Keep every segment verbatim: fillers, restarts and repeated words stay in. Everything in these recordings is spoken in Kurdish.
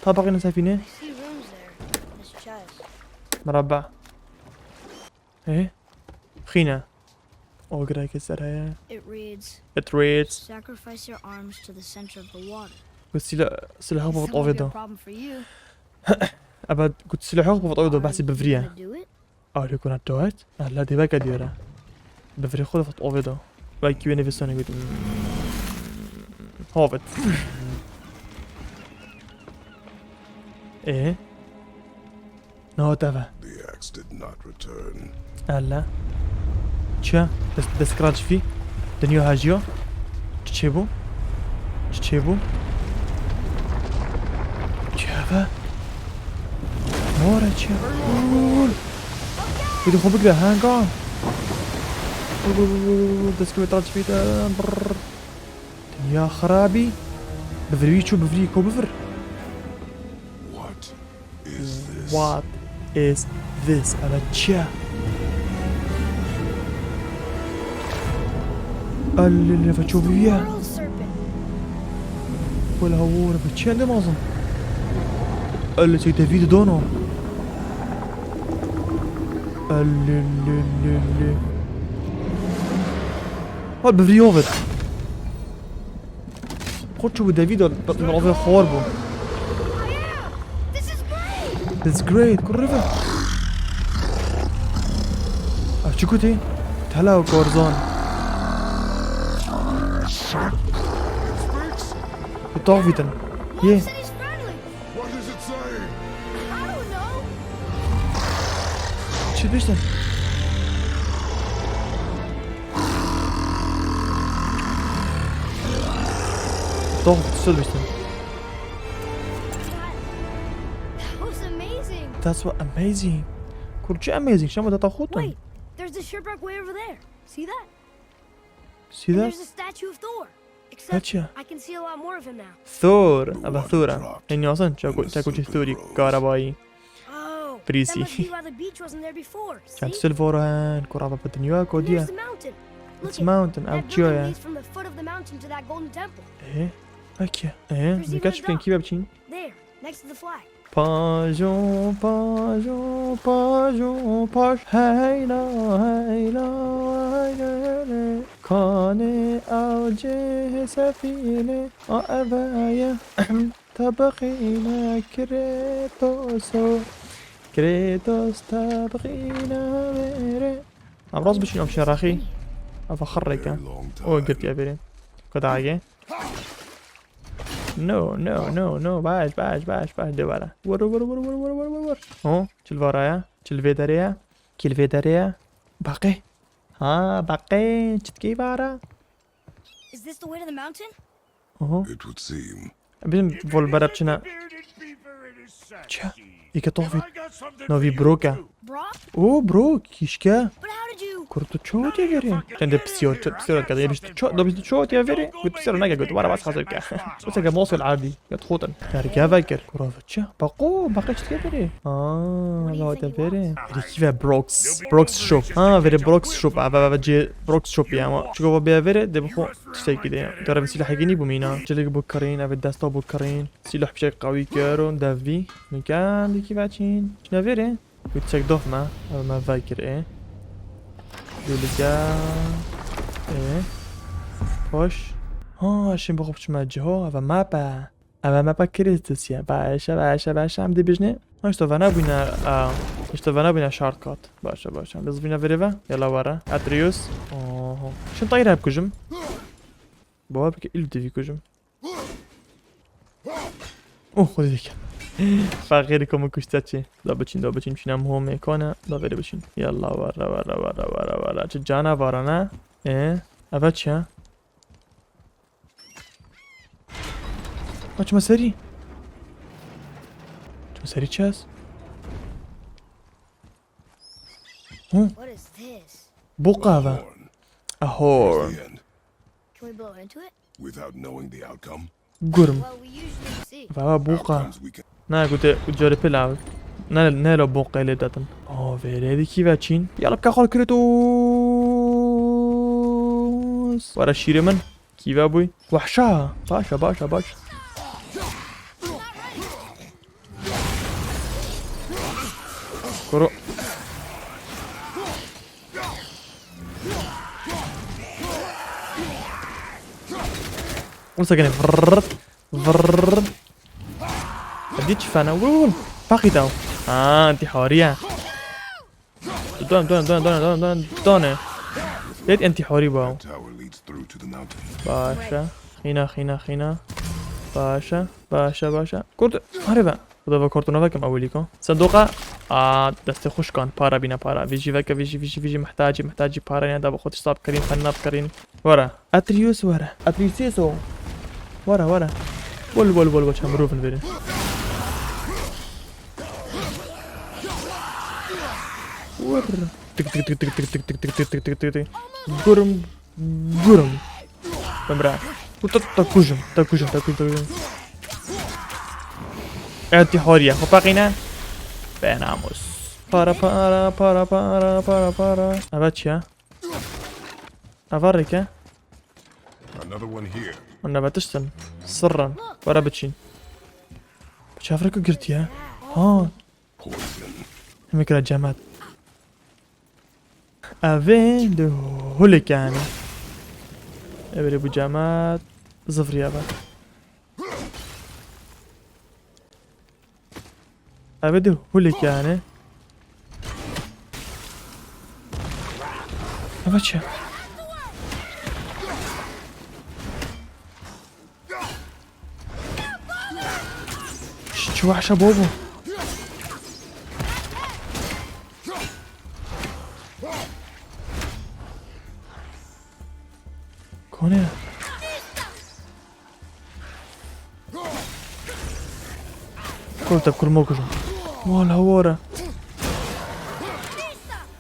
طبقين سفينة. I see runes there in this chest. مربع. ايه. خينا. اوغرا كسر هيا. It reads, It reads. Sacrifice your arms to the center of the water. قلت سلاح سلاح This هبط won't be a اوفيدو. Problem for you. ابد قلت سلاح هبط اوفيدو بحسب بفريا. Gonna do it? Are you gonna do it? لا دي بقى ديرا. بفري خود فط اوفيدو. باكي وين في سوني قلت. هوفت. ايه. No, whatever. The axe did not return. هلا. چیا؟ دەست دەست کراچ فی؟ دنیا هاجیۆ؟ چ چێ بوو؟ چ چێ بوو؟ چیاە؟ مۆرە چیە؟ بده خۆ بگرە هەنگام. دەستکەوێت تاچفیتە. دنیا خراپی. بڤری چوو بڤری کۆ بڤر. What is this? What is this? ئەمە چیە؟ ئەلێ لێفە چۆ بویە؟ World serpent. وەلە هەوۆرە بە چیە دەمازم؟ ئەلێ چێ دەڤی دۆنۆ. ئەلێ لێ لێ لێ. هەر بڤری ئۆڤت. خۆ چوو بوو دەڤی دۆ بە ڕۆڤێ خۆر بوو. This is great. Kurrive. Ev çi kutî? Tela û korzon. Bi tav bîtin. Yê. What is it saying? I don't know. Çi diştin? Tav bîtin. That was amazing. That's what amazing. Kur çi amazing? Şema data xotun. Wait, there's a shipwreck way over there. See that? See And that? There's a statue of Thor. Except Gotcha. I can see a lot more of him now. Thor, ava Thora. Hên yazan çako çako çi Thorî karabayî. Oh, Prisi. That must be why the beach wasn't there before. Çak silvora hen kurava pe dinya And there's kodiye. The mountain. Look It's it. Mountain, That ev building çiyo ye? Leads from the foot of the mountain to that golden temple. Eh? Peki. Eh, There's even a dock. Kî ve biçîn? There, next to the flag. Pajo, pajo, pajo, paj. Heyla, heyla, heyla, heyla. Kanê ew cihê sefîne. A eve ye. Tebiqîne Krêtoso. Krêtos tebiqîne vêrê. Em rast biçîn, em şeraxî. Eva xirrêke. O girtiye vêrê. Kudagê. No, no, no, no, baş, baş, baş, baş, dê were. Were, were, were. Ho, çi li vara ye? Çi li vê derê ye? Kî li vê derê ye? Baqê. Ha, baqê, çi dikey vara? Is this the way to the mountain? Oho. It would seem. Bizim vol berep çine. Çi? Îke toxvî. Novî Broke. Brock? O Brock, kîşke. But how did you? Kur tu ço tê verê? Çende pisiyor, ço pisiyor kadar. Biz ço, da biz ço tê verê. Got pisiyor ne got. Vara bas hazır ke. Wisa ke mosel ardî. Got xotin. Derge vekir. Kura çi? Baqo, baqe çi tê verê? Aa, la te verê. Verê kî ve Brooks. Brooks Shop. Ha, verê Brooks Shop. Ava, ava, cê Brooks Shop ya ama. Çiko va bê verê, de bixo. Tiştekî de ya. Dore bi silahekî nî bû mîna. Çilik bû kirîn, ev desta bû kirîn. Silah pişek qawî kir û devî. Nikan dikî veçîn. Çine vêrê? Wî çek dof me. Ev me vekir ê. Dûlike. Ê. Hoş. Ha, şin bixo biçime ciho. Ev map e. Ev map e Kristus ye. Baş e, baş e, baş e. Em dibijne. Ha, işte vana bûne, a, işte vana bûne shortcut. Baş e, baş e. Biz bûne vêrê ve. Yala were. Atreus. Oho. Şin tayra bikujim. Bawer bike, îl divî kujim. Oh, xwedî dike. Feqîr ku min kuşte çi. Da biçin, da biçin, çîna min ho mekane, da vêrê biçin. Yalla, were, were, were, were, were. Çi cana varana? E, eve çi? Açma serî. Açma serî çi ez? Hı? What is this? Boqa eve. Horn. A horn. The end. Can we blow into it? Without knowing the outcome? Gurm. Well, we usually see. Vava boqa. Outcomes we can. Na, gute, gute carî pê lav. Na, ne lo boqê lê datin. O, vêrê dikî ve çîn. Ya Rab, ka xal Kratos. Were şîrê min. Kî ve bûy? Wahşa. Başa, başa, başa. Kuro. Wisa kene. Vrrrt. Vrrrt. Hadi çi fena. Vur, vur. Paqî daw. Ha, intihariye. Don, don, don, don, don, don, don. Lêt intihari baw. Tower leads through to the mountain. Başa. Xîna, xîna, xîna. Başa, başa, başa. Kurt, hare be. Xuda ve kortona vekim ewilîko. Sendoqa. A, destê xuşkan. Para bîne para. Vijî veke, vijî, vijî, vijî. Mihtacî, mihtacî para ne da bi xwe tişta bikirin, xenna bikirin. Were. Atreus were. Atreus o. Were, were. Wol, wol, wol, wol. Çem mirovin verin. Were. Tik, tik, tik. Gurum. Gurum. Bimra. Ku ta, ta kujim, ta kujim, ta kujim, ta kujim. Entî horiye. Xwe paqîne. Be namus. Para, para, para, para, para, para. Eva çi ya? Eva rêke. Another one here. Hûn nevetiştin. Sirrin. Were biçîn. Bi çavrek girtiye. Ha. Poison. Hemê kira cemat. Evê di hulekane. Evê bu cemat. Zifriye be. Evê di hulekane. Eve çi? Ş-, çi wehşe bobo. Kone. Kol te kurmo kujum. Wala wara.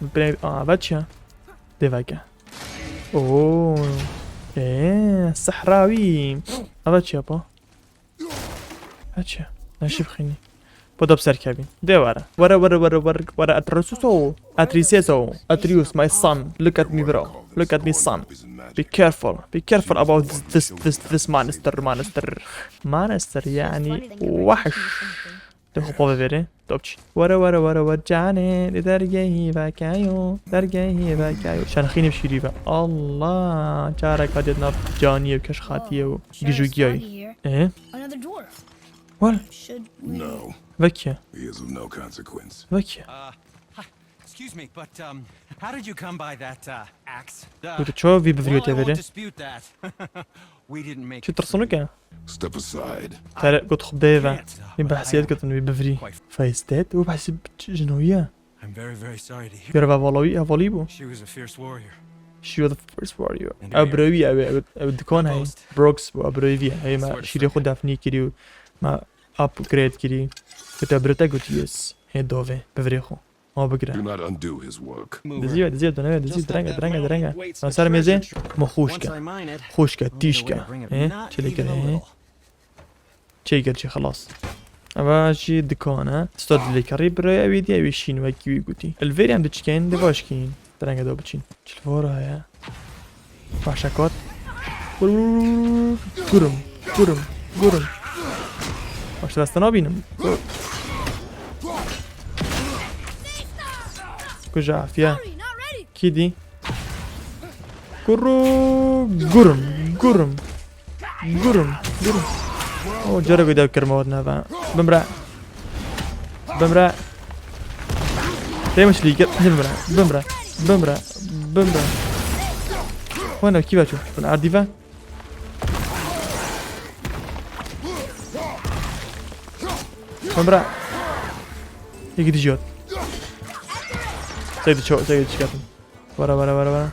Bire, aa, veçya. Devake. Oo. Ee, sehrawi. Ava çi yapa? Veçya. Neşif xini. Bu da serkevin. De wara. Wara, wara, wara, wara, wara Atreus o. Atreus o. Atreus, my son. Look at me, bro. Look at me, son. Be careful. Be careful about this, this, this, this monster, monster. Monster, yani, wahş. De xwe pave vêrê. Top çî. Were, were, were, were, canê. Di dergehî vekayo. Dergehî vekayo. Şerxînê şîrî ve. Allah. Çarek hadiye nav caniyê û keşxatiyê û gijûgiyayê. Ee? Another dwarf. Were. Should we No, Vekiye. He is of no consequence. Vekiye. Uh, hi. Excuse me, but, um, how did you come by that, uh, axe? Duh. Gote çawa vî bivirî te verê? I won't dispute that. We didn't make Çi tirsinok e? Step aside. Tere got xwe bêve. Can't, uh, Vî but I behsiyet am kitin vî bivirî. Quite Face dead? Û behsî jinoya. I'm very, very sorry to hear. Görev hevalawî, hevalî bû. She was a fierce warrior. She was the first warrior. And Ew here, birewî ew, ew, ew dikan a heye. Ghost. Brooks bû, ew birewî heye. Heye me Swear to şîrê xwe forget. Defnî kirî û me upgrade kirî. Gote birete got yes. Hê dovê, bivirê xwe. Ma bigire. Do not undo his work. Diziye, diziye, döneve, diziye, direnge, direnge, direnge. Ma ser mêzê, ma xûşke. Xûşke, tîşke. He? Çêlekir, he? Çêkir çi, xelas. Eva jî dikan e. Sta dilê kerî birê, ew ê dî, ew ê şîn wekî wî gotî. Li vêrê em diçikên, divaşkîn. Direnge da biçîn. Çilvora heye. Paşa kot. Gurum, gurum, gurum. Baş dest nabînim. Kuja afiye. Kî dî? Guru, gurum, gurum. Gurum, gurum. O, cara goy dev kirma wadine ben. Bimre. Bimre. Demiş lî gel. Bimre. Bimre. Bimre. Bimre. Hona kî veço? Bin ardive. Bimre. Yekî dijî hat. Seydi ço, seydi çiqetin. Vara, vara, vara, vara.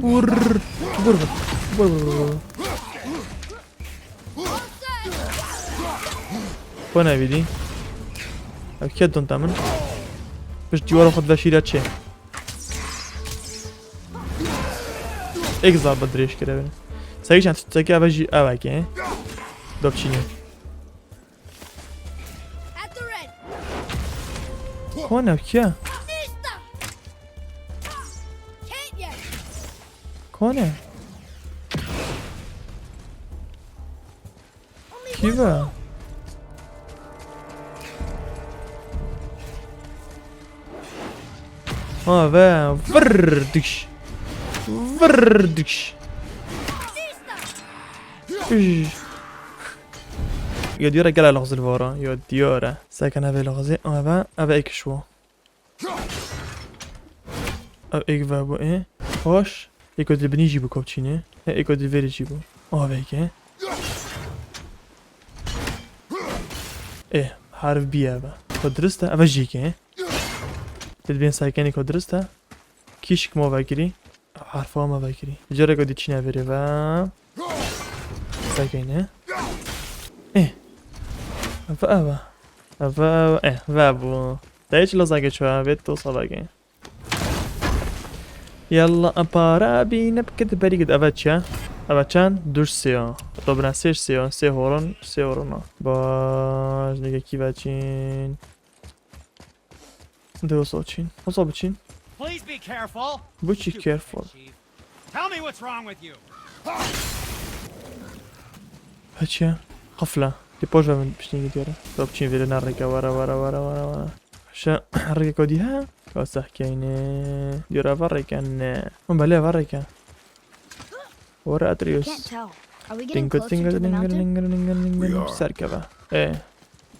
Vur. Vur, vur. Vur, vur, vur, vur. Xwe nevîdî. Ev kê donta min? Pişt cîwara xwe dide şîra çê. Êk zarbe dirêj kire bine. Serî çend tiştekî eve jî eveke. Dopçînî. At the red. Kone kiye? Can't yet. Kone? Kî ve? Ha ve. Vır diş. Vır diş. Üş. Ya diyara gel alakası var ha. Ya diyara. Sakın eve lakası. Eve, eve ek şu. Ev êk ve bû, ê. Hoş. Êko di binî jî bû kopçînê. He, êko di verî jî bû. Avêke. Ê, harf bî eve. Ko dirist e, eve jî ke. Te dibên saykenê ko dirist e. Kîşik ma vekirî. Harfa ma vekirî. Careko dî çîne verê ve. Sekeyne. Eh. Eve, eve. Eve, eve. Eh, ve bû. Te hiç lazake ço, ve to salake. Yalla, a para bîne bikit berî git. Eve çi? Eve çend? Duş sê ya. Dobna sê sê ya. Sê horon, sê horona. Baş, nege kî veçîn. De wisa çîn. Wisa biçîn. Please be careful. Biçî careful. Chief. Tell me what's wrong with you. Heçiye. Qifle. Di poj ve min piştî gidiyor. Da biçîn vêrê ne rêke, were, were, were, were, were. Şe rêke kodî he? Ka sehkeyne. Diyor eve rêke ne. Hon belê eve rêke. Were Atreus. Can't tell. Are we getting Tinker, closer tinker, to the tinker, mountain? Tinker, tinker, tinker, We are. Serkeve. E.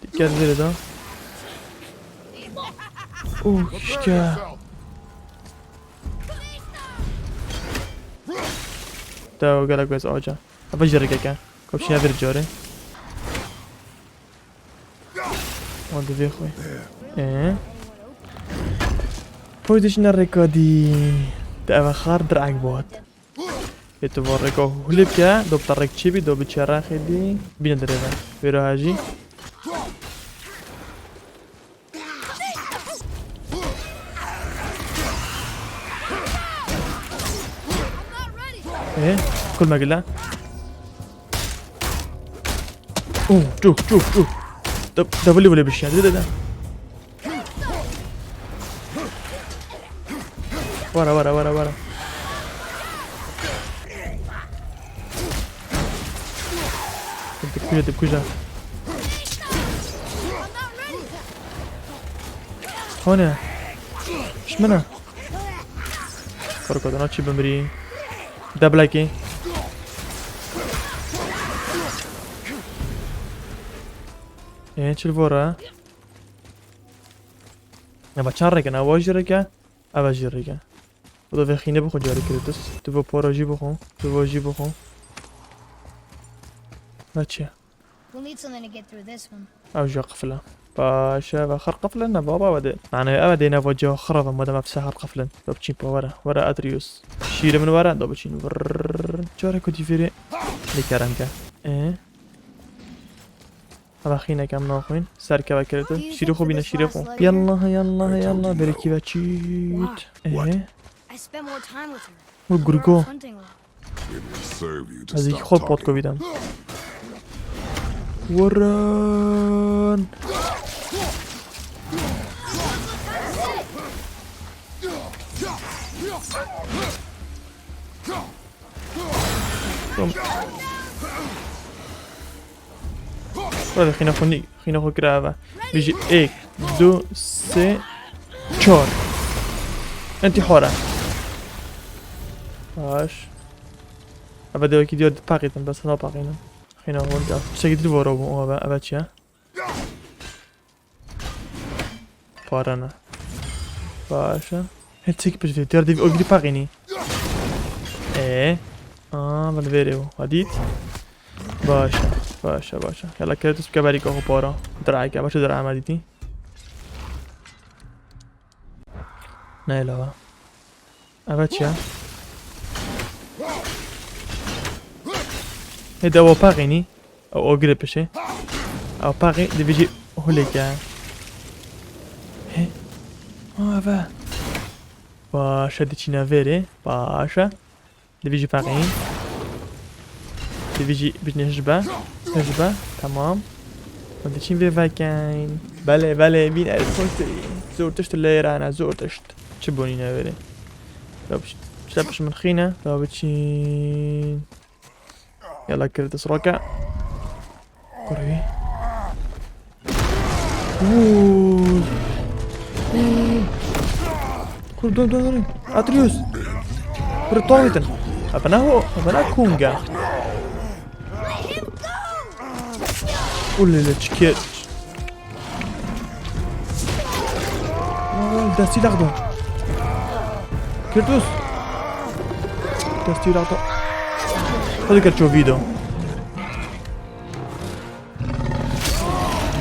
Dikkat verin da. Oh, işte. Da o gelek bez ağaca. Eve jî rêkeke. Kopşîna vir cari. Hadi vê xwe. Ee? Pozisyona rêka dî. Te eve xar direk bot. Ê tu va rêka hulê bike, do bi te rêk çê bî, do bi çerexê dî. Bîne dirê ve. Vêra hejî. Ee, kul me gila. Uh, çuk, çuk, çuk. Da, da böyle böyle bir şey. De, de, de. Vara, vara, vara, vara. Dibkuja, dibkuja. Hone. Şmina. Korkotana çi bimrî. Deblekî. Ê, çil vora. Eva çar rêke, eva jî rêke, eva jî rêke. O da vexîne bixwe carî Kratos. Tu va para jî bixwe, tu va jî bixwe. Ve çi? We'll need something to get through this one. Ew jî qifle. Baş e, ve xir qifle ne baba we de. Yani eve de ne va ca xirave madem ev se her qiflin. Da biçîn pa were. Were Atreus. Şîrê min were, da biçîn. Vrrrr. Careko dî vêrê. Lê kerem ke. E? Eve xîneke em naxwîn. Serkeve Kratos. Şîrê xwe bîne, şîrê xwe. Yallah, yallah, yallah. Berekî ve çît. Ee? I spent more time with her. Bu gurgo. Hunting a lot. It will serve you to Ez iki stop xwe talking. Potko bîdem. Vurun. Tamam. Hadi xîna xwe nî-, xîna xwe kira eve. Bijî êk, du, sê, çar. Entî xwara. Baş. Eve de wekî diyor paqîtin, bes napaqînin. Xîna xwe diyor. Tiştekî dil voro bû eve, eve çi ye? Pare ne. Baş e. Hep çekip işte. Diğer de o gidip paqînî. Ee. Aa, ben verê o. Hadît. Baş e. Baş e, baş e. Yalla Kratos bike berîka xwe para. Dirayke, baş e, dirayme dîtî. Ne lava. Eve çi ye? Hê de o paqînî. Ew ogirê pişê. Ew paqî divê jî hulêke. Hê. Ha, eve. Baş e, diçîne vêrê. Baş e. Divê jî paqî. Divê jî bijne hişbe. Hişbe. Tamam. Hûn diçîn vê vekeyn. Belê, belê, bîn ez xweş dibî. Zor tişt lê rane, zor tişt. Çi bonîne vêrê? Ya biç-, çi te piş min xîne? Ya biçîn. Yalla Kratos roke. Uuu. Kur, dur, dur, dur. Atreus. Kur, tavêtin. Abana ho, abana kunga. Ulele, çi kir. Destî daxdo. Kratos. Destî daxdo. Hadi gel ço vîdo.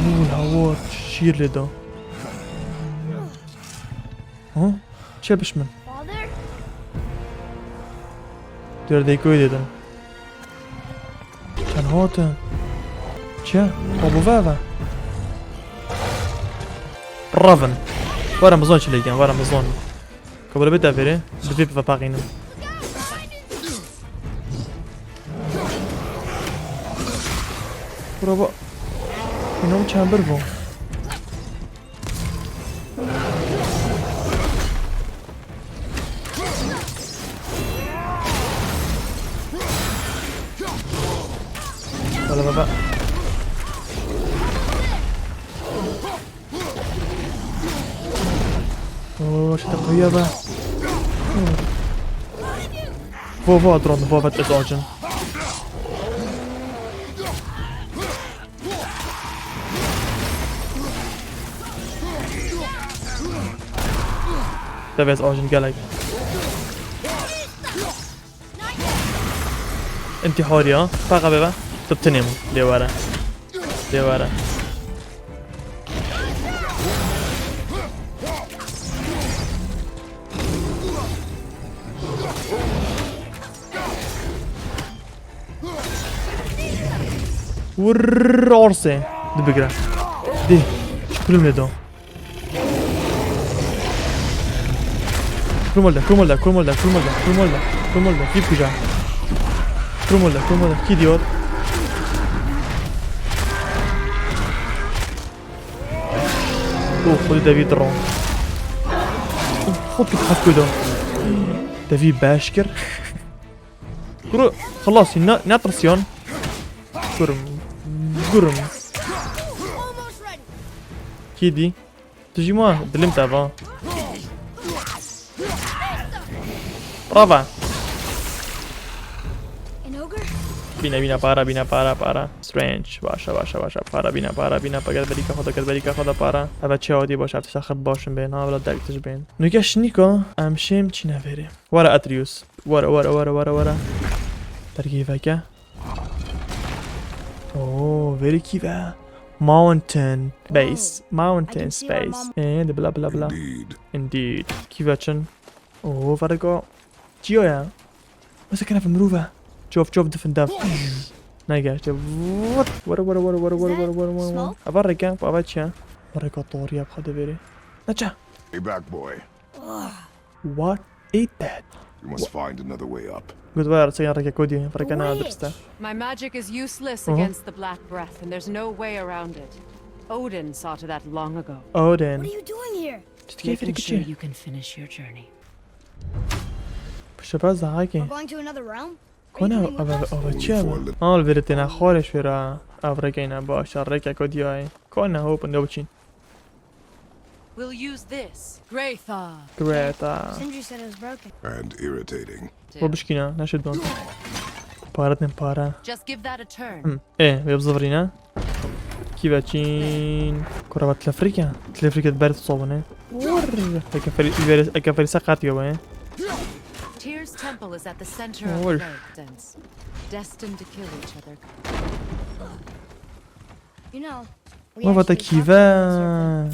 Uuu, hawar şîr lê da. Ha? Çi biş min? Father? Derdê koy dedim. Çend hatin? Çi? Xwe bû ve ve. Ravin. Were mizon çi lêkin, were mizon. Kabul bê deverê, bi vê bivepaqînim. Bravo. Îno çembir bû. Bala baba. Oo, şete qewiya be. Vo, vo, drone, vo, vet ez acin. Te vez acin gelek. Intihar ya. Faqa bebe. Tu tinê min. Lê were. Lê were. Wurr, orse. Di bigre. Di. Kulum lê do. Kulum oldu, kulum oldu, kulum oldu, kulum oldu, kulum oldu, kulum oldu. Kî kuca. Kulum oldu, kulum oldu. Kî diyor. Oh, xwedî devî diron. Xwe tu hef kudo. Devî beş kir. Kuro, xelasî, ne, netirsiyan. Gurim, gurim. Kî dî? Tu jî ma dilim te va. Brava. Bîne, bîne, para, bîne, para, para. Strange. Başa, başa, başa. Para, bîne, para, bîne. Paket berîka xwe da, ket berîka xwe da, para. Eve çi awdî baş, ev tişta xir başin bên. Ha, bila derg tij bên. Nuke şinîka, em şêm çîne verê. Were Atreus. Were, were, were, were, were. Dergî veke. Oo, verî kî ve? Mountain base. Mountain space. Ee, de bla bla bla. Indeed. Indeed. Kî ve çin? Oo, verga. Çiyo ya? Mesela kene mirov e. Çov çov difin dev. Negeşte. Vur. Vur, vur, vur. Ava reke, ava çi ya? Reka toriye xwe de verê. Neçe? Be back, boy. What is that? You must find another way up. Good work, sen reke kodiye, reke na adresta. My magic is useless against the Black Breath, and there's no way around it. Odin saw to that long ago. Odin. What are you doing here? Making sure you can finish your journey. Pişe baz daha ki. We're going to another realm? Kone ava ava çi ava? Al veritine xore şura. Av rekeyne başa reke kodiye. Kone hopin de biçin. We'll use this. Greta. Greta. Sindri said it was broken. And irritating. Bu bişkîna, neşe don. Para din para. Just give that a turn. Hmm. E, wê bizivirîne. Kî ve çîn. Kura va telefrîk ya. Telefrîk et ber sobine. Vur. Eke feri, eke feri seqat ya be. Tyr's temple is at the center of Vur. Destined to kill each other. You know, Wata kîve.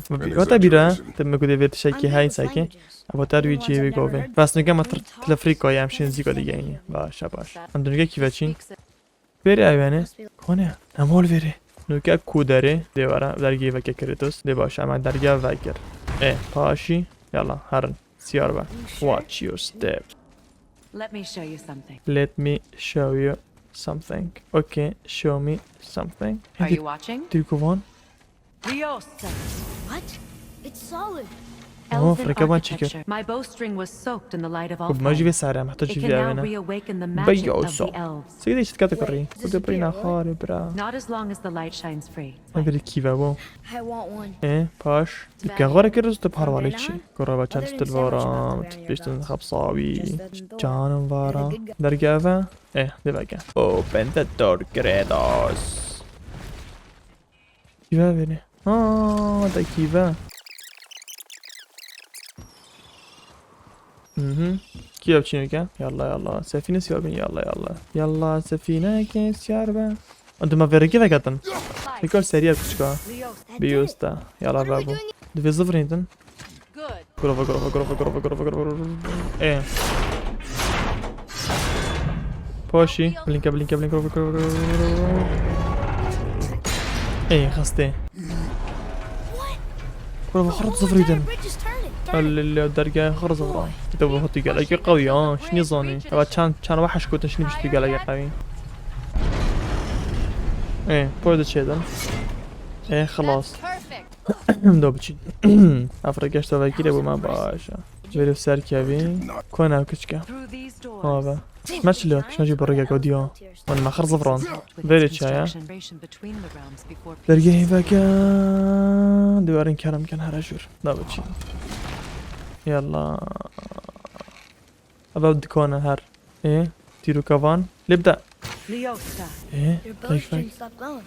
Wata bîra. Te me ku dê vê tişekî hay seke. Wata wî cî wî govê. Bas nuke ma telefrîka ye, em şên zîka digeynî. Baş, baş. Em dunge kîve çîn. Vêrê ew yani. Kone. Em hol vêrê. Nuke ku derê. Dê were. Dergê veke Kratos. Dê baş, em dergê vekir. E, paşî. Yalla, herin. Siyar be. Watch your step. Let me show you something. Let me show you something. Okay, show me something. Are you watching? Tirkovan. Diosa. What? It's solid. Oh, elven freke ban çêkir. Architecture. My bowstring was soaked in the light of Alfheim. Xwe bi me jî vê sare em heta It çî can now vêvene. Reawaken the magic of the elves. Seyde işte kata kirî. Xwe de bîna xarê bira. Not as long as the light shines free. Ev bir kîve bu. I want one. E, paş. Dükkan xwe kir tu parvalê çi. Kurava çend tu vara, tu pêştin xepsawî. Canim vara. Dergeve. E, de veke. Open the door, Kratos. Kîve vêne. Aa, da kîve. Mhm. Kî ev çîneke? Yalla, yalla. Sefîne siyar bin, yalla, yalla. Yalla, sefîne ke siyar be. Andi ma verê kî veketin? Nikar seriya kuçka. Biyosta. Yalla be bu. Divê zivirîndin. Good. Grova, grova, grova, grova, grova, grova, grova. E. Paşî. Blinke, blinke, blinke, grova, grova, grova, grova. E, xestê. Grova, xurt zivirîdin. Elele, dergehê xurt ziviran. Te bu hatu gelekî qewî ha, şinî zanî. Eva çend, çend weheş gotin şinî biştî gelekî qewî. E, poyde çêdin. E, xelas. Perfect. Do biçî. Afra geşta vekî de bû me baş e. Verê ser kevî. Kona kiçke. Through these doors. Ha ve. Kişme çi lê, kişme jî borî geko diya. Wan me xir zivran. Verê çaya. Dergehê veke. Diwarên kerem ken here jûr. Da biçî. Yalla. Eva dikana her. E, tîroka van. Lê bide. Liosta. E, Your bow string stopped glowing.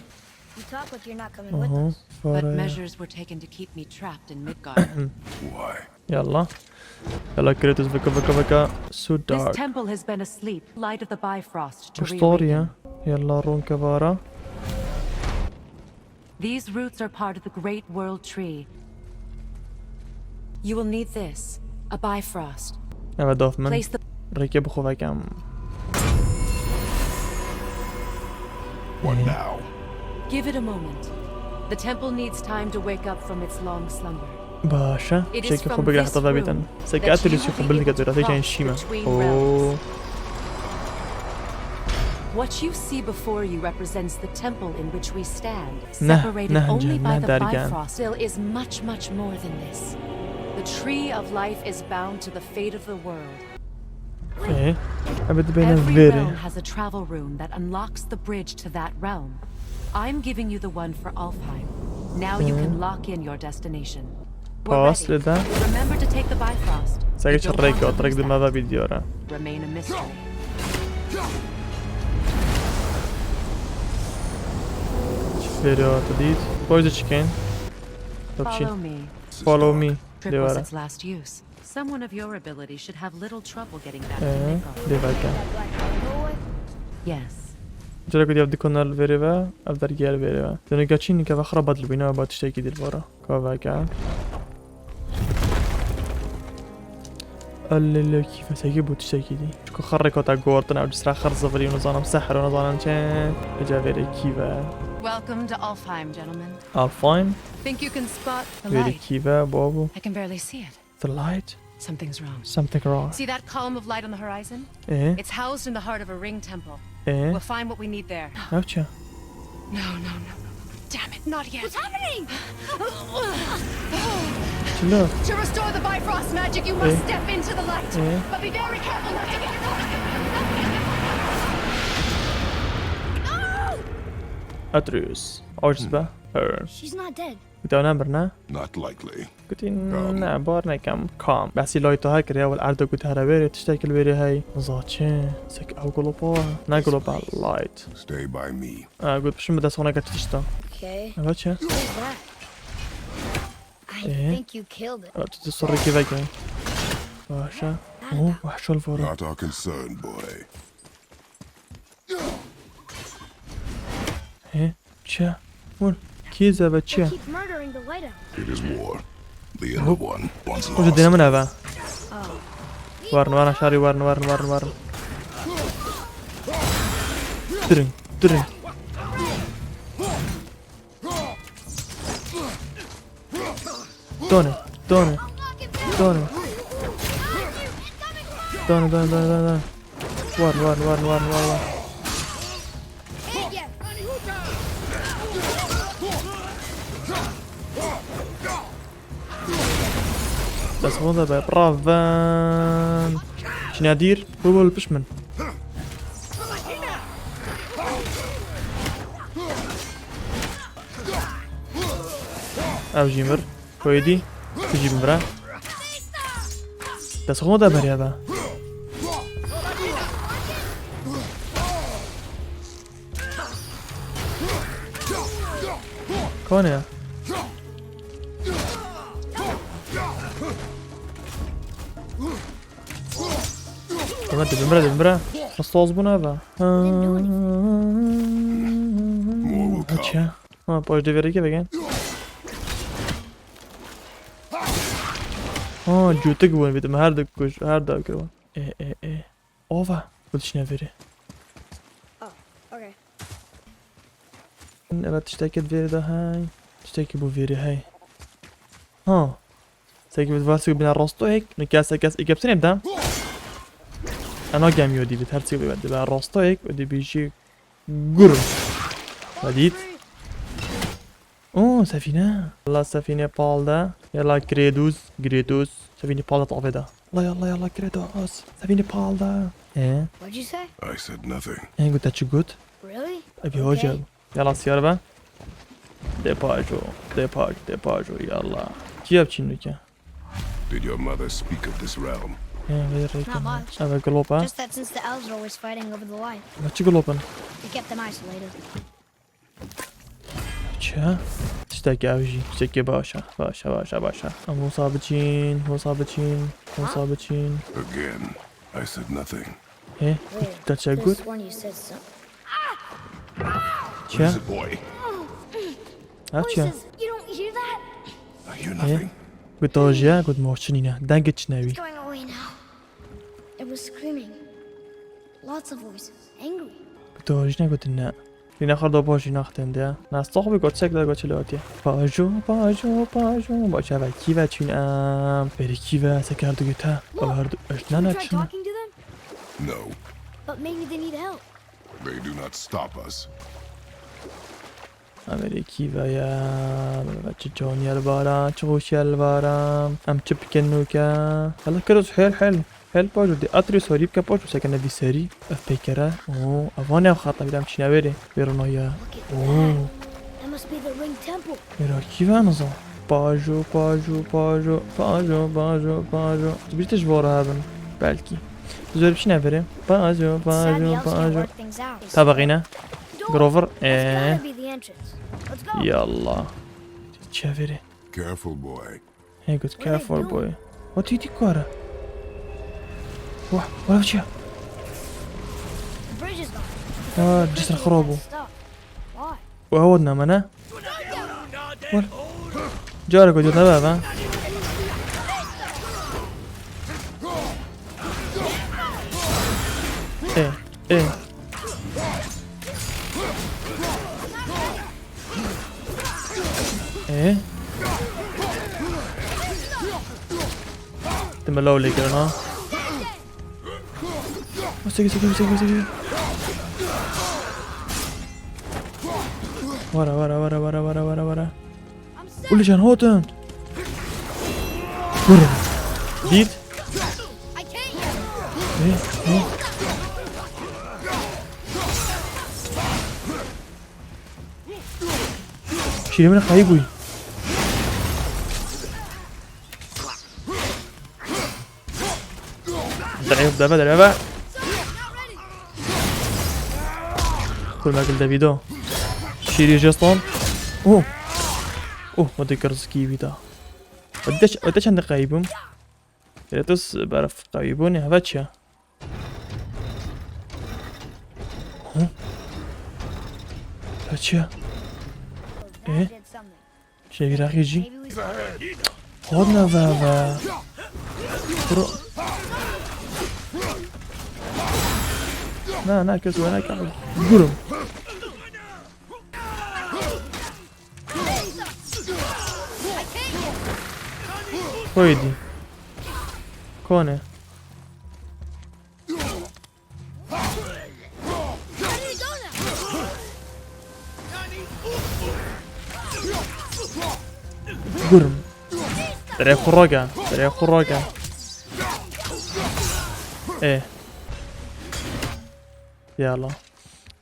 You talk like you're not coming with us. But measures were taken to keep me trapped in Midgard. Why? Yalla. Yalla Kratos veke veke veke. So dark. This temple has been asleep. Light of the Bifrost to reawaken. Yalla ronke vara. These roots are part of the great world tree. You will need this, a Bifrost. Eve daf min. Place the Rêke bi xwe vekem. What now? Give it a moment. The temple needs time to wake up from its long slumber. Baş e. Çekê xwe bigire heta vebîtin. Seke Atreus xwe bilind dike tu rastê can şîme. Oo. What you see before you represents the temple in which we stand, separated only by the Bifrost. Still is much, much more than this. The tree of life is bound to the fate of the world. Ee, ebe dibêne vêrê. Every realm has a travel rune that unlocks the bridge to that realm. I'm giving you the one for Alfheim. Now you can lock in your destination. We're ready. Remember to take the Bifrost. Seke çi rêk got, rêk dime ve vîdyo re. Remain a mystery. Çi fêrê hate dît. Poyde çikin. Follow me. Follow me. Trip was its last use. Someone of your ability should have little trouble getting back to Midgard. Dê veke. Yes. Cara ku diya dikona li vêrê ve, ev dergiya li vêrê ve. Dene geçîn ke ve xira badil bîna, ba tiştekî dî li vara. Ka veke. Elele kîfesekî bû tiştekî dî. Çku xirrê kota gortin, ev cisra xir zivirî û nizanim sehr û nizanim çi. Eca vêrê kîve. Welcome to Alfheim, gentlemen. Alfheim? Think you can spot the light? Vêrê kîve, babo. I can barely see it. The light? Something's wrong. Something wrong. See that column of light on the horizon? Ee? It's housed in the heart of a ring temple. Ee? We'll find what we need there. Ev çi? No, no, no, no, no. Damn it, not yet. What's happening? Çilo? To restore the Bifrost magic, you must step into the light. Ee? But be very careful not to get No! Atreus. Aciz be. Her. She's not dead. Wî te nemir ne? Not likely. Gotî, ne, bar nekem. Kam. Behsî Lighta her kiriye, wel Erdo got here wêrê, tiştekî li wêrê hey. Niza çi? Sek ew golopa. Ne golopa, Light. Stay by me. Ha, got pişim bi dest xwe neke tişta. Okay. Eva çi? What was that? I think you killed it. Eva tu tu sorrê kî veke. Baş e. Oh, wahşol voro. Not our concern, boy. He? Çi? Hûn kî zeve çi? They keep murdering the White Elves. It is war. The end of one, once lost. Kucu dene min eve. Warn, warn, şarî warn, warn, warn, warn. Dirin, dirin. Done, done, done. Done, done, done, done, done. Warn, warn, warn, warn, warn, warn. Dest xwe de be, braven. Çine dîr, bû bû li pişt min. Ev jî mir. Koyedî. Tu jî min bira. Dest xwe de beriya be. Kone ya. Bimre de, bimre de, bimre. Nasıl az bu ne be? Ha. Ha, paj de vereke vegen. Ha, cütük bu, bir de her de kuş, her de akıyor. E, e, e. Ova. Bu dişine veri. Oh, okay. Evet, tiştekî veri de hey. Tiştekî bu veri hey. Ha. Seki bi varsi bina rosto hek. Ne kes kes ikep senem da. Ana gem yo dibi tersi bi ben rosto hek. O dibi jî gur. Hadit. Oo, sefîne. Allah sefîne palda. Yalla Kratos, Kratos. Sefîne palda taveda. Allah Allah Allah Kratos. Sefîne palda. E? What'd you say? I said nothing. E, gut, çi gut? Really? Abi hoca. Yalla siyar be. Depajo, depajo, depajo, yalla. Kî ev çîn dike? Did your mother speak of this realm? He, vê rêkê. Not much. Ev e glopa. Just that since the elves are always fighting over the light, Ve çi glopin? We kept them isolated. Çi? Tiştekî ew jî, tiştekî baş e. Baş e, baş e, baş e. Em wisa biçîn, wisa biçîn, wisa biçîn. Again, I said nothing. He, te çi got? Could have sworn you said something. Çi? What is it, boy? Ev çi? Voices. You don't hear that? I hear nothing. Got jiya, got morçinî ne. Dengê çi newî? It's going away now. It was screaming. Lots of voices. Angry. Got jî ne got ne. Lîna xwe da baş jî naxtên de. Na sax bi got sek da got çi lewatiye. Pajo, pajo, pajo. Baş eve kî ve çîn em. Berî kî ve seker du gute. Ew her du eşt ne ne çîn. No. But maybe they need help. They do not stop us. Em êrê kî ve ye? Em ê çi can ye li bara, çi xweş ye li bara. Em çi bikin nûke? Hela Kratos hel hel. Hel pajo dê Atreus harî bike pajo sekene vî serî. Ev peykere. Oo, ev ne xata bîra em çîne wêrê. Wê rona ye. Oo. That must be the ring temple. Wêra kî ve niza? Pajo, pajo, pajo, pajo, pajo, pajo. Tu bîr tişt vara hebin. Belkî. Zor bir şey ne vere? Pajo, pajo, pajo. Tabağına. Grover. Ee. Yallah. Çeviri. Careful, boy. Hey, good, careful, boy. What do you think, Cora? Wah, wah, çi? Aa, cisr xirab bû. Wah, what ne mene? What? Cara ku diyor tabi ben. E, e. Ee? Dime law lê kirin ha. Seki, seki, seki, seki. Vara, vara, vara. Uli can hoten. Vurun. Dît. Ne? Ne? Şîrê min qayî bûyî. Deve, deve, deve. Kurma gil devido. Şîrî jeston. Oh. Oh, o de kırmızı gibi da. O de, o de çende qayî bûm. Kratos berf qayî bû ne, heve çi ya? Hı? Heve çi ya? E? Şevîra xêjî. Hod ne ve ve. Bro. Na, na, kes ve na, ka. Gurum. Koydi. Kone. Gurum. Derê xwe rake. Derê xwe rake. Ê. Yala.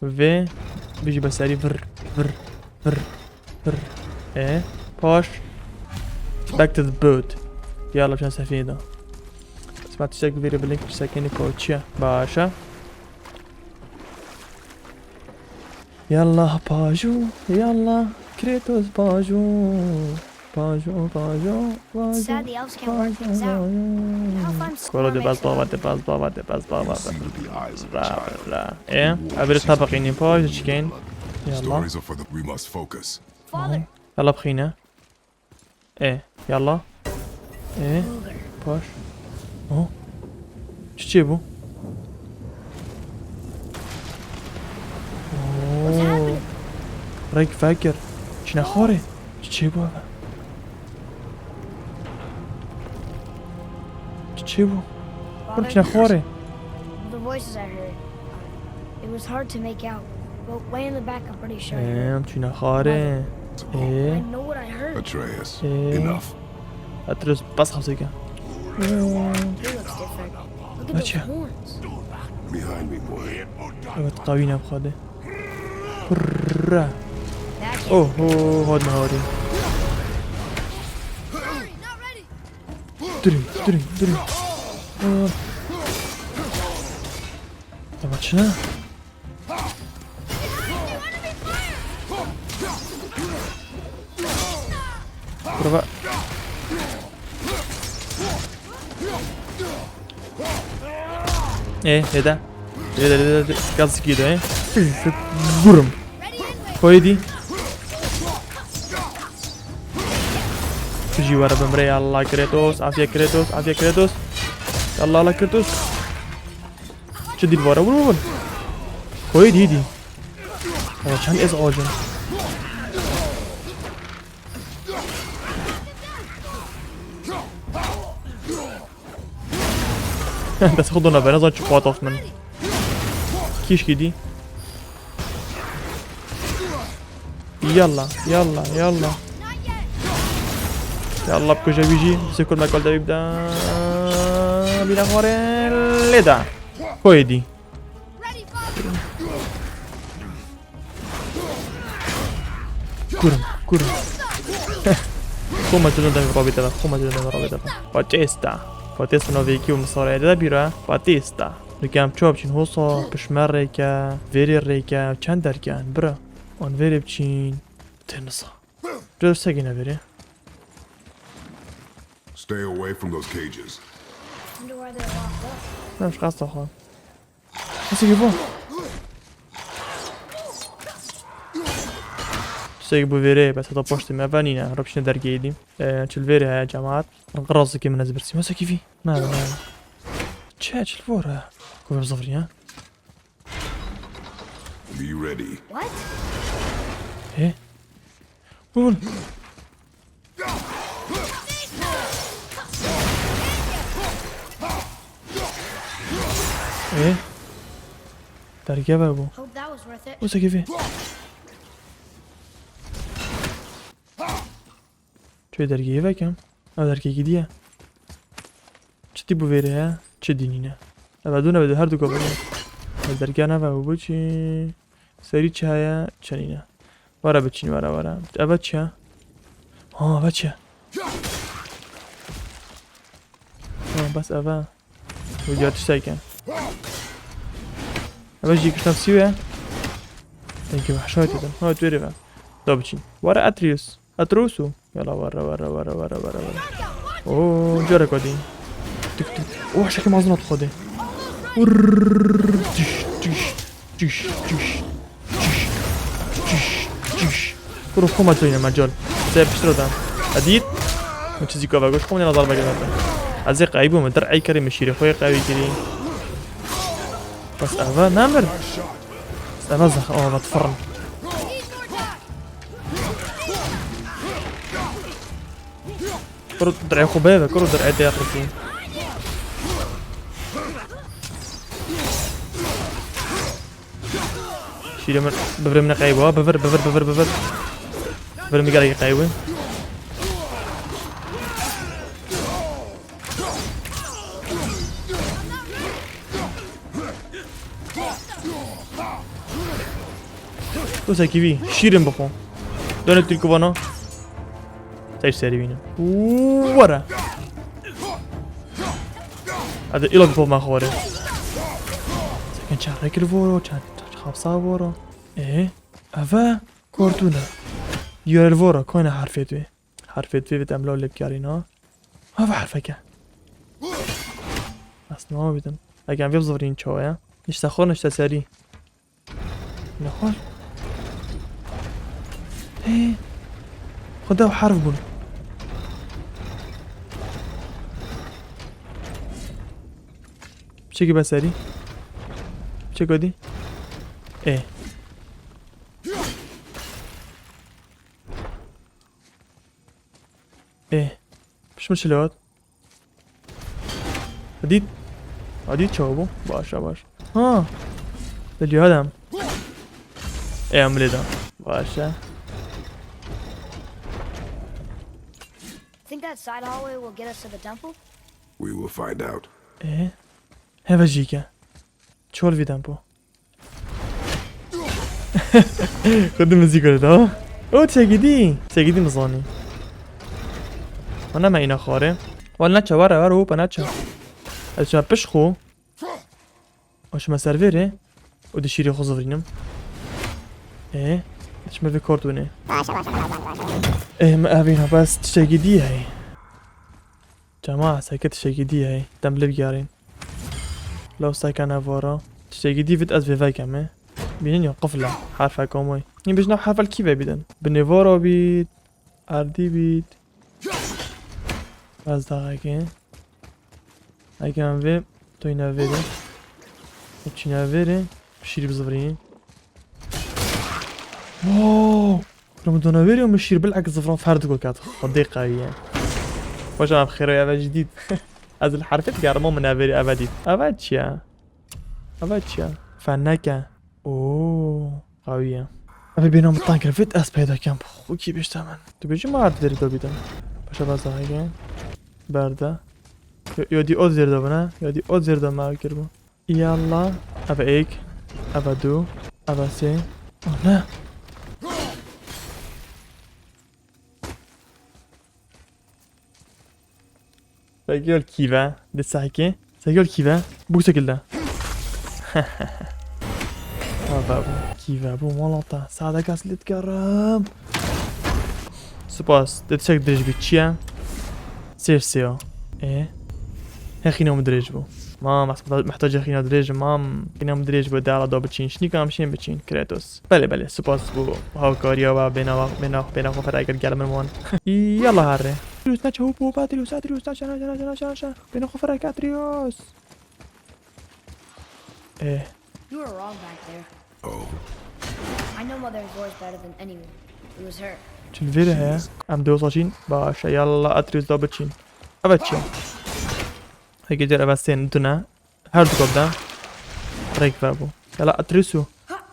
Vê. Bijî be serî vir. Vir. Vir. Vir. Ê. Paş. Back to the boat. Yala çend sefî da. Sima tiştek vêrê bilink tiştekî niko çiye. Başa. Yallah Pajo, yallah Kratos Pajo. Pajo, Pajo, Pajo. Sad the elves can't work things out. Now if I'm Koro de smart, bas baba de, bas baba de, bas baba de. Seem to be eyes of a Ra, child. Ra. E, a bir tabak inin Pajo çikin. Yallah. Stories are for the, we must focus. Father. Yallah bixîne. E, yallah. E, paş. Oh. Çiçê bu? What's happening? Rek vekir. Çine xorê. Çiçê bu eve? Çiçê bu? Father? Çine xorê. The voices I heard. It was hard to make out, but way in the back I'm pretty sure I heard. Em, çine xorê. Mother. E. I know what I heard. Atreus, Ee. Enough. Atreus, bas xewseke. He looks different. Look at those Naçe? Horns. Behind me, boy. Evet, qawî ne bixade. Hurra. That can't Oh, oh, hot nahari. Durun, durun, durun. Aa. Tamam, çine? Kurwa. E, heda. Heda, heda, heda. Gaz gidiyor, e. Vurum. Koydu. Bijî were bimre ya Allah Kratos, afiye Kratos, afiye Kratos. Ya Allah, Allah Kratos. Çi dîl vare, vur, vur, vur. Koyê dî dî. Ama çend ez acim. Dest xwe dona bere, zan çi xwat of min. Kîşkî dî. Yalla, yalla, yalla. Yalla, bikuje wî jî. Sekul me kol devî bida. Bîna xwarê lê da. Koyê dî. Kurum, kurum. Xoma tu deme rabê te, xoma tu deme rabê te. Batista. Batista no vêkî û misarê de bîra. Batista. Dikem çop çin hosa, pişme rêke, vêrê rêke, çend derken, bira. An vêrê biçîn. Tenisa. Biraz segine vêrê. Stay away from those cages. Wonder why they're locked up. Nefş qasta xwe. Nasıl ki bu? Tiştekî bû vêrê, bes heta paştê me ve nîne, rop şine dergeyê dî. Ee, çil vêrê heye cemaat. Razikê min ez birsî. Masa kîfî? Na, na. Çe çil vore? Ku vebzavriya. Be ready. What? He? Bun. E? Derge ve bu. Hope that was worth it. Bu sekifi. Çi dergehî vekem? Ev dergehî gidiye. Çi tî bû vêrê he? Çi dînîne? Ev du nebe du her du goveriye. Ev dergeh neve û bu çi? Serî çi heye? Çi nîne? Were biçîn, were, were. Eve çi ye? Ha, eve çi ye? Ha, bes eve. Wî ya tiştekî. Eve jî kiştem sî ye. Thank you, wehşa dedim. Ha, tu êrê ve. Da biçîn. Were Atreus. Atreus û. Yala were, were, were. Oo, carek dî. Tik, tik. Oh, şekil mazin at xwedê. Urr, tiş, tiş, tiş, tiş, tiş, tiş, tiş. Kuro xoma teyne mecal. Te piştre da. Edit. Min çizî kava goş xoma nazar bagir. Ez ê qeybû min dir ey kerê min şîrê xwe qeybî kirî. Bes eve nemir. Bes eve zeh, ava vat fırın. Kuro dirê xwe bê ve, kuro dirê te yaqrikî. Şîrê min, bivirê min qeyb, ha, bivir, bivir, bivir, bivir. Bivirê min gelekî qeyb. Wisa kî vî şîrin bixwe. Dönüp Türkü bana. Seç seri bîne. Were. Hadi ilok bol ma xore. Sekin çarek li voro, çar xapsa voro. E, eve kortuna. Diyor el voro, koyna harfet ve. Harfet ve, ve demlo lep yarina. Eve harfeke. Aslında o bidin. Egan ve zıvrin çoğu ya. İşte xor, işte seri. Nexwe. Hê. Xweda ew herf bûn. Çekî be serî. Çek odî. Ê. Ê. Pişt min şilewat. Hadî. Hadî çawa bû? Baş e, baş. Ha. Delî hadem. Ê, em lê da. Baş e. Think that side hallway will get us to the temple? We will find out. Ê. Heve jî ke. Çol vî dempo. Xwedî muzîk were, tamam. O çekî dî. Çekî dî min zanî. Wana me îna xwarê. Wal neçe, were, were, hopa neçe. Ez çima piş xwe. O çima ser vêrê. O dişîrê xwe zivrînim. Ê, çima vê kort winê. Ê, me evîna bes çekî dî hey. Cema, seke tiştekî dî hey. Dem li bigarîn. Law seke nevara. Tiştekî dî vit ez vê vekem ê. Bînin ya qifle. Herfe komay. Yîn bijna herfel kî ve bîdin? Binê vara bît. Erdî bît. Ez daha ki. Ekem vê. Toyna vêrê. Çîna vêrê. Şîrî bizivrî. Wow! Ramadan Averî û min şîr bilek zifran fer digo ket. Xwedê qewî ye. Xweşa ev xêro eve jî dît. Ez li herfê digerimo min Averî eve dît. Eve çi ye? Eve çi ye? Feneke. Oo, qewî ye. Eve bêna min tang kir, vêt ez peyda kem. Xwekî bişte min. Tu bêjî ma erdî derî de bîdin. Paşa baz daha ye. Berde. Yo, yo dî o zêr de bine. Yo dî o zêr de me ev kiribû. Yalla. Eve êk. Eve du. Eve sê. Oh ne? Segol kîve. Di sehkê. Segol kîve. Bu şekilde. Eve bu. Kîve bu malata. Sade kas lê dikerim. Spas. Di tişek dirêj bî. Çi ye? Sêr sê ya. Ê? He xîna min dirêj bû. Mam, ez mehta-, mehtaca xîna dirêj im, mam. Xîna min dirêj bû, de ala da biçîn. Şinîka em şên biçîn. Kratos. Belê, belê. Spas bû hawkariya we. Bêna, bêna, bêna xwe feda kir gel min wan. Yalla herre. Atreus neçe, hop, hop, Atreus, Atreus, neçe, neçe, neçe, neçe, neçe. Bêna xwe feda kir, Atreus. Ê. You were wrong back there. Oh. I know Mother's voice better than anyone. It was her. Çi li vêrê heye? Em dê wisa çîn? Baş e, yalla Atreus da biçîn. Evet çi? Heke cer eve sên dune. Her du kop da. Rêk vebû. Yalla Atreusû.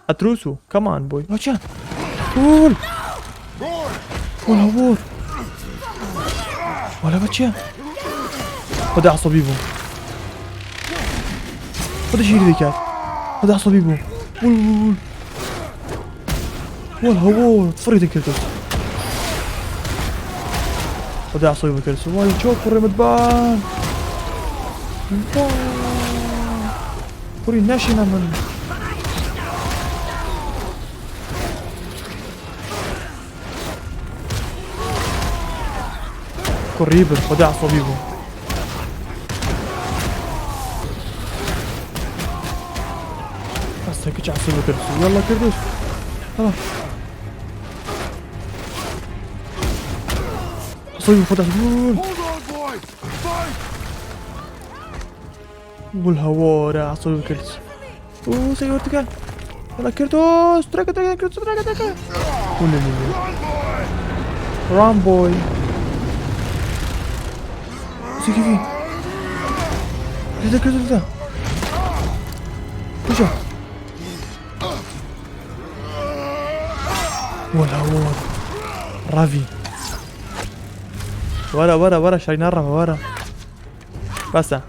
Atreusû. Come on boy. Baş e. Vur. Wala vur. Wala baş e. Xwedê esabî bû. Xwedê şîrî vêkar. Xwedê esabî bû. Vur, vur, vur. Wala vur. Fırı da Kratos. Xwedê esabî bû Kratos. Vay, çok kurê min ban. Vay. Kurî neşîne min. Kurî bir, Xwedê esabî bû. Ez sekiz esabî Kratos. Yalla Kratos. Ha. Esabî bû, Xwedê esabî bû. Gul hawara, esabî Kratos. Oo, seyar dike. Yala Kratos, treke, treke, Kratos, treke, treke. Ulululu. Run boy. Sikidi. Lütfen, Kratos, lütfen. Push up. Wala, wala. Ravi. Wara, wara, wara, şayna rava, wara. Basa.